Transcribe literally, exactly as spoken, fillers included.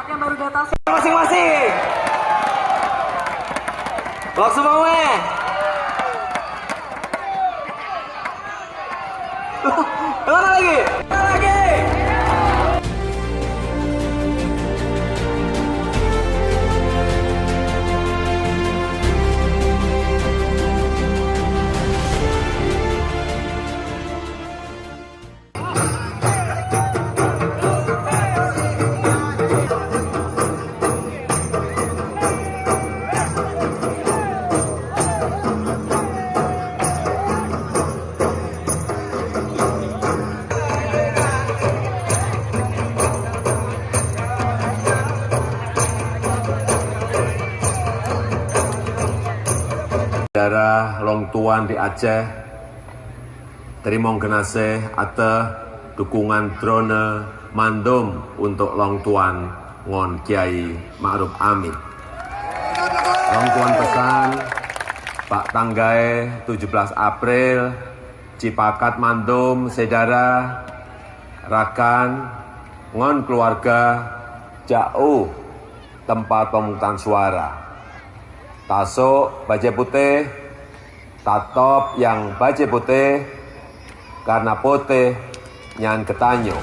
Yang baru datang. Masing-masing. Langsung mau, eh. Mana lagi? Mana lagi? Syedara lôn tuan di Aceh, teurimong geunaséh ateueh dukungan droeneuh mandum untuk lôn tuan ngon Kiai Ma'ruf Amin. Lôn tuan peusan, bak tanggai tujoh blaih April, jipakat mandum syedara, rakan, ngon keuluwarga jak u teumpat pemungutan suara. Tasok bajée putéh, tatôb nyang bajée putéh, kareuna putéh nyan geutanyoe.